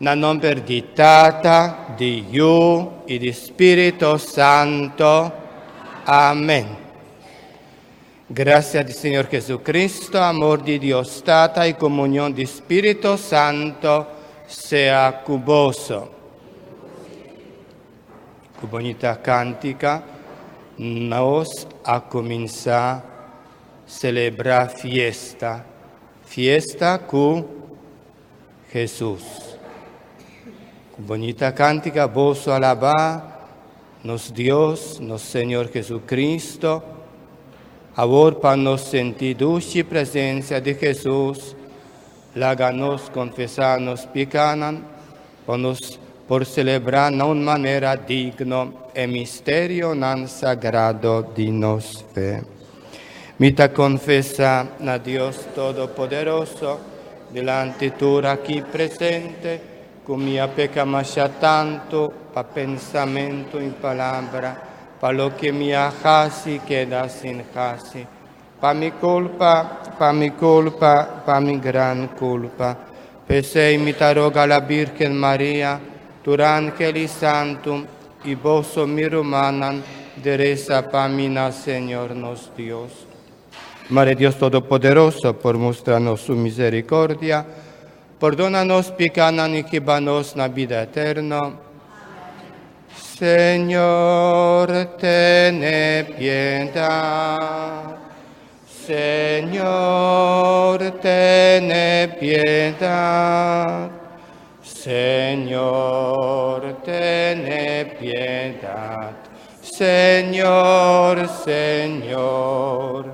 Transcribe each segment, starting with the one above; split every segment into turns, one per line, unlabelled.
Na nomber di Tata, di Yu y di Spirito Santo. Amen. Gracia di Señor Jesucristo, amor di Dios Tata y comunión di Spirito Santo sea cu boso. Cu bonita cantica nos a cuminsa celebra fiesta. Fiesta cu Jesus. Cu bonita cantica boso alaba nos Dios, nos Señor Jesucristo. Awor pa nos sinti dushi presencia di Jesus, laga nos confesa nos picanan, pa nos por celebra na un manera digno e misterionan sagrado di nos fe. Mi ta confesa na Dios Todopoderoso, dilanti tur aki presente, cu mi a peca masha tanto pa pensamento y palabra, pa loke mi a haci keda sin haci. Pa mi culpa, pa mi culpa, pa mi gran culpa. P'esey mi ta roga la Virgen Maria, tur angel y santo, y boso mi rumannan, di resa pa mi na Señor nos Dios. Mare Dios Todopoderoso por mustra nos su misericordia, pordona nos picanan y hiba nos na bida eterno. Señor, tene piedad. Señor, tene piedad. Señor, tene piedad. Señor, Señor,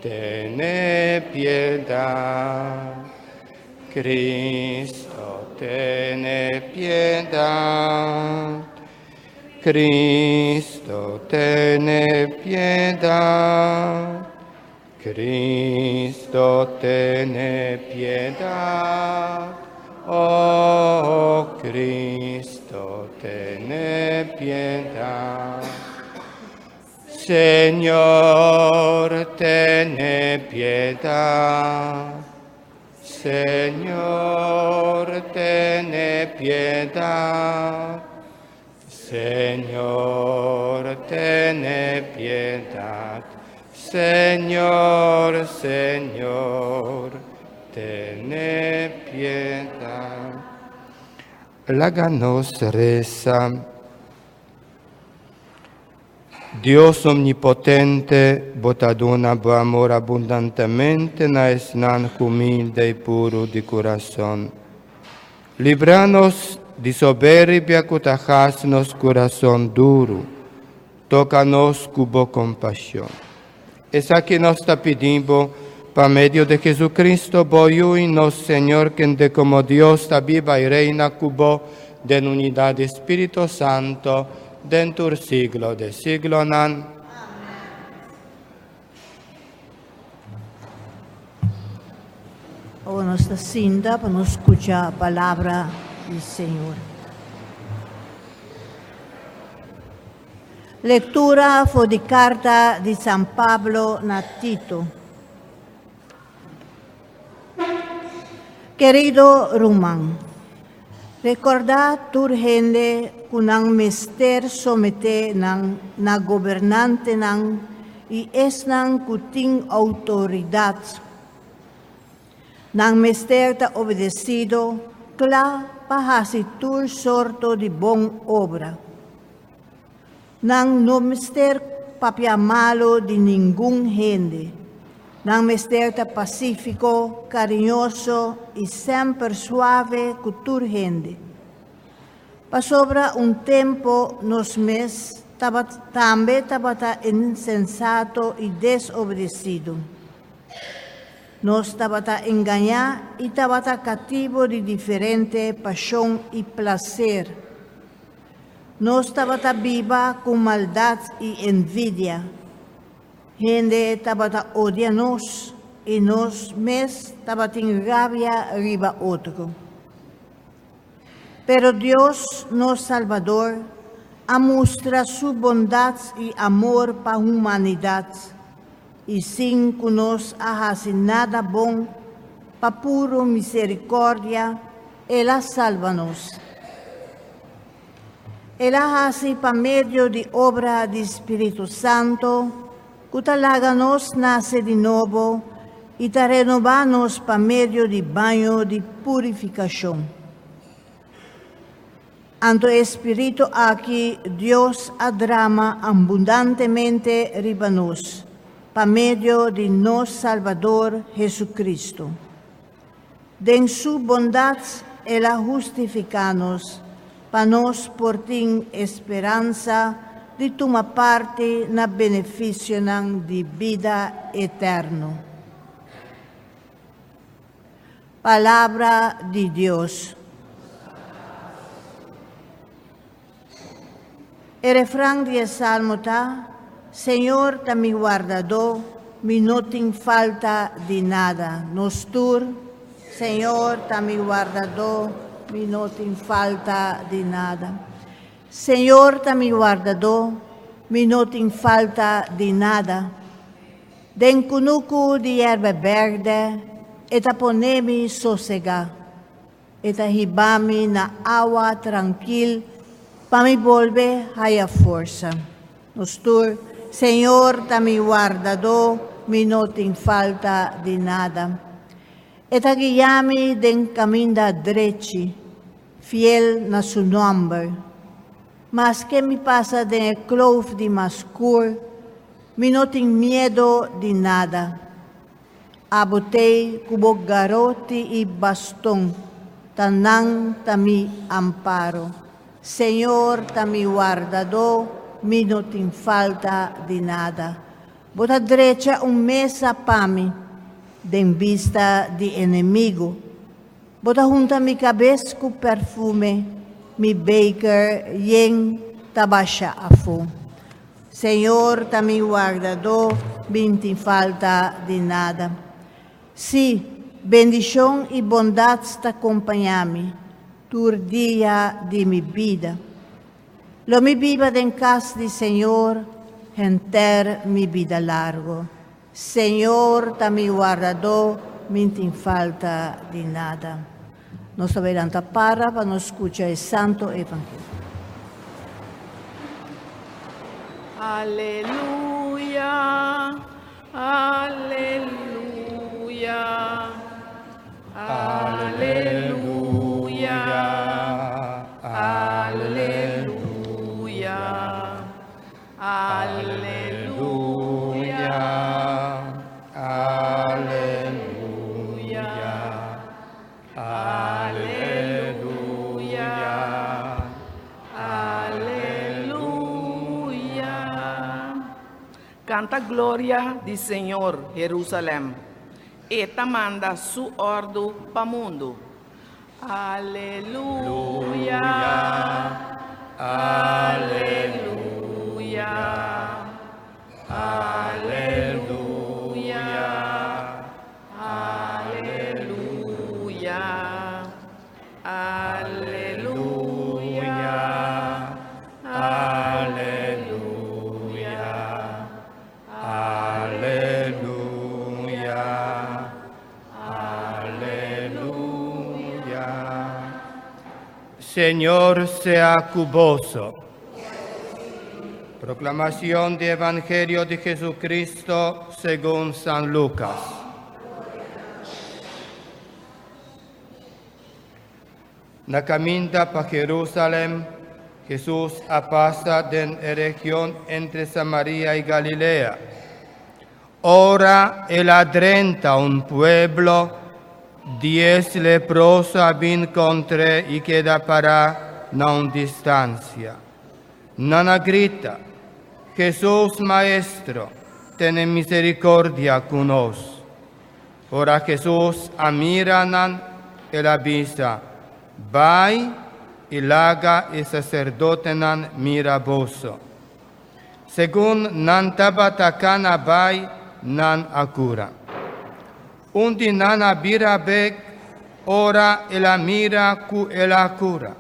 tene piedad. Cristo, tene piedad. Cristo, tene piedad. Cristo, tene piedad. Oh Cristo, tene piedad. Señor, tene piedad. Señor, tene piedad. Señor, tene piedad. Señor, Señor, tene piedad. Laga nos resa. Dios omnipotente, bo ta duna bo amor abundantemente na esnan humilde y puro di curason. Libra nos di soberbia cu ta haci nos curason duro. Toca nos cu bo compasion. Esaki nos ta pidi bo pa medio di Jesucristo, bo Yu y nos Señor, kende como Dios ta biba y reina cu bo den unidad di Spirito Santo, den tur siglo di siglonan.
Awor nos ta sinta pa nos scucha palabra di Señor. Lectura for di carta di San Pablo na Tito. Querido ruman, recorda tur hende cu nan mester somete nan na gobernantenan y esnan cu tin autoridad. Nan mester ta obedecido, cla pa haci tur sorto di bon obra. Nan no mester papia malo di ningun hende. Nan mester ta pacífico, cariñoso y semper suave cu tur hende. Pasobra un tempo nos mes tabat, tambe tabata insensato y desobedecido. Nos tabata engañá y tabata catibo di diferente pasion y placer. Nos tabata biba cu maldad y envidia. Hende tabata odia nos y nos mes tabatin rabia riba otro. Pero Dios, nos Salvador, a mustra su bondad y amor pa humanidad, y sin cu nos a haci nada bon, pa puro misericordia, El a salba nos. El a hasi pa medio di obra di Spiritu Santo, ku ta laga nos nase di nobo i ta renobá nos pa medio di baño di purifikashon. Anto e Spiritu aki Dios a drama abundantemente riba nos, pa medio di nos Salbador Jesucristo. Den su bondat el a hustifiká nos, pa nos por tin e speransa di tuma parti na benefisionan di bida eterno. Palabra di Dios. E refran di e salmo ta, Señor ta mi wardadó, mi no tin falta di nada. Nos tur, Señor ta mi wardadó, mi no tin falta di nada. Señor ta mi wardadó, mi no tin falta di nada. Den kunuku di yerba bèrdè, e ta pone mi sosegá. E ta hiba mi na awa trankil pa mi bolbe haya forsa. Nos tur, Señor ta mi wardadó, mi no tin falta di nada. E ta guia mi den kaminda drechi, fiel na su nòmber. Maske mi pasa den e klof di mas skur, mi no tin miedu di nada. Abo t'ei ku bo garoti i baston, ta nan ta mi amparo. Señor ta mi wardadó, mi no tin falta di nada. Bo ta drecha un mesa pa mi den bista di enemigu. Bo ta hunta mi kabes ku perfume, mi beker yen ta basha afó. Señor ta mi wardadó, mi n'tin falta di nada. Sí, bendishon i bondat ta kompañá mi tur dia di mi bida. Lo mi biba den kas di Señor henter mi bida largu. Señor ta mi wardadó, mi n'tin falta di nada. Nos ta bai lanta para pa nos skucha e Santo Evangelio.
Aleluya, aleluya, aleluya, aleluya, aleluya, aleluya, aleluya, aleluya. Kanta gloria di Señor, Jerusalèm. E ta manda su òrdu pa mundu. Aleluya, aleluya, aleluya, aleluya, aleluya, aleluya, aleluya, aleluya.
Señor sea ku boso. Proclamación del Evangelio de Jesucristo según San Lucas. Na caminda pa Jerusalem, Jesús a pasa den e region entre Samaria y Galilea. Ora el a drenta un pueblo, dies leproso a bin kontr'é i keda pará na un distansia. Nan a grita, Jesús, Maestro, tene misericordia ku nos. Ora Jesús a mira nan, el a bisa, Bai i laga e saserdotenan mira boso. Segun nan tabata kana bai, nan a kura. Un di nan a bira bek ora el a mira ku el a kura.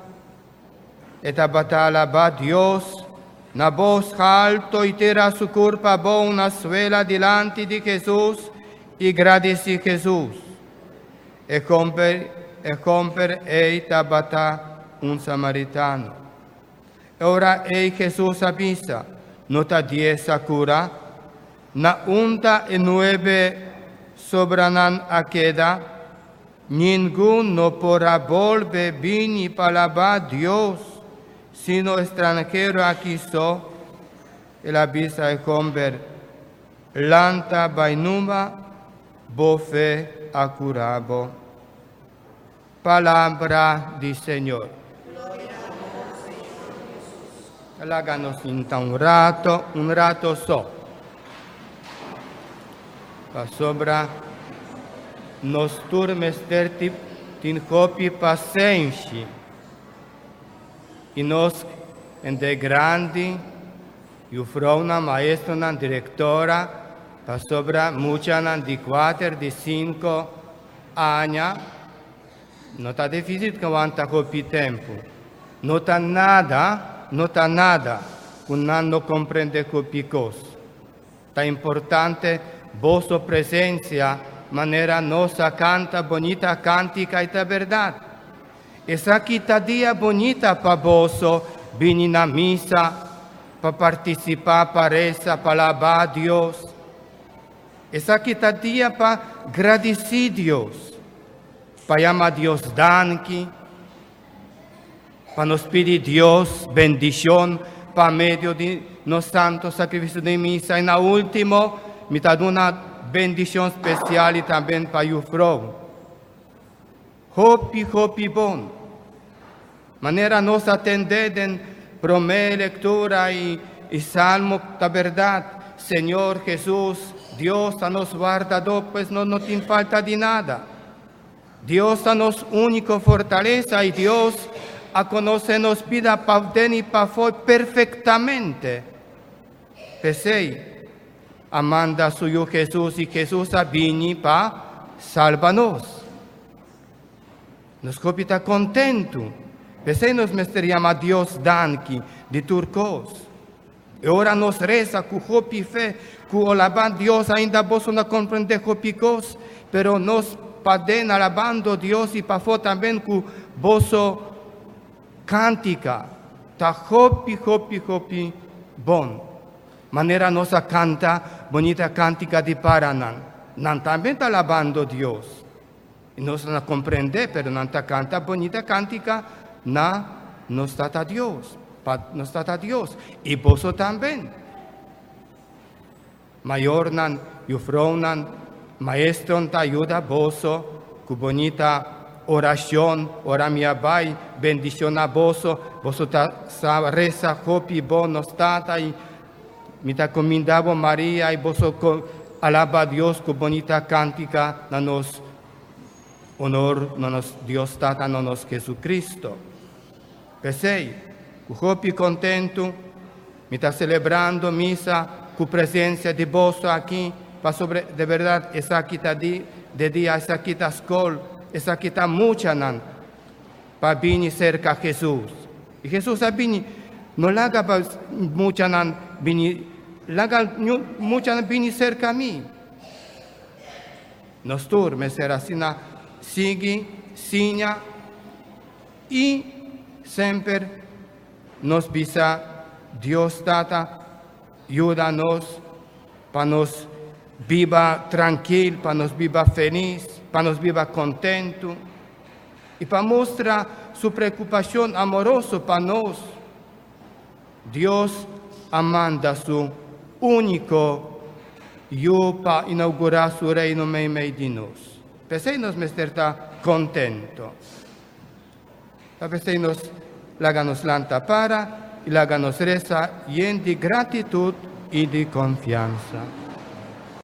E tabata alabá Dios na bos halto i tira su kurpa abou na suela dilanti di Hesus i gradisí Hesus. E homber. E hòmber ei tabata un samaritano. E ora ei Hesus a bisa, No ta dies a kura? Na unda e nuebe sobranan a keda? Ningun no por a bolbe bini pa alabá Dios, sino e stranhero aki so. El a bisa e hòmber, Lanta bai numa, bo fe a kura bo. Palabra di Señor. Laga nos sinta un rato, un rato so. Pasobra nos tur mester tin hopi pasenshi. I nos hende grandi, yufrounan, maestronan, direktora, pasobra muchanan di kuater, di sinku aña, no ta difísil ku wanta hopi tempu. No ta nada, no ta nada ku nan no komprendé hopi kos. Ta importante boso presensia manera nos a kanta bonita kantika i ta bèrdat. Esaki ta dia bonita pa boso bini na misa pa partisipá, pa resa, pa alabá Dios. Esaki ta dia pa gradisí Dios, pa yama Dios danki, pa nos pidi Dios bendishon pa medio di nos santo sakrifisio di misa. I na último, mi ta duna bendishon spesial i tambe pa yufrou. Hopi, hopi bon. Manera nos a tende den promé lektura i i salmo ta bèrdat, Señor Hesus, Dios ta nos wardadó, pues nos no tin falta di nada. Dios ta nos úniko fortalesa i Dios a konosé nos bida paden i pafó perfektamente. P'esei, a manda su Yu Hesus i Hesus a bini pa salba nos. Nos hopi ta kontentu, p'esei nos mester yama Dios danki di tur kos. E ora nos resa ku hopi fe, ku alabá Dios, ainda boso no komprendé hopi kos, pero nos paden alabando Dios i pafó tambe ku boso kántika, ta hopi, hopi, hopi bon. Manera nos a kanta bonita kántika di paranan, nan tambe ta alabando Dios. I nos no a komprendé, pero nan ta kanta bonita kántika na nos Tata Dios, pa nos Tata Dios, i boso tambe. Mayornan, yufrounan, maestron ta yuda boso ku bonita orashon, ora mi a bai bendishoná boso, boso ta sa resa hopi bon nos Tata i Mi ta kuminda bo Maria i boso alaba Dios ku bonita kantika na nos honor na nos Dios Tata na nos Jesucristo. P'esei, ku hopi kontentu mi ta selebrando misa ku presensia di boso aki pasobra de bèrdat esaki ta di de dia esaki ta skol, esaki ta muchanan pa bini serka Hesus. I Hesus a bini, No laga pa muchanan bini, laga muchanan bini serka mi. Nos tur mester asina sigui siña i semper nos bisa Dios Tata yuda nos pa nos biba trankil, pa nos biba felis, pa nos biba kontentu. I pa mustra su preokupashon amoroso pa nos, Dios a manda su úniko Yu pa inougurá su Reino meimei di nos. P'esei nos mester ta kontentu. Ta p'esei nos laga nos lanta para i laga nos resa yen di gratitut i di konfiansa.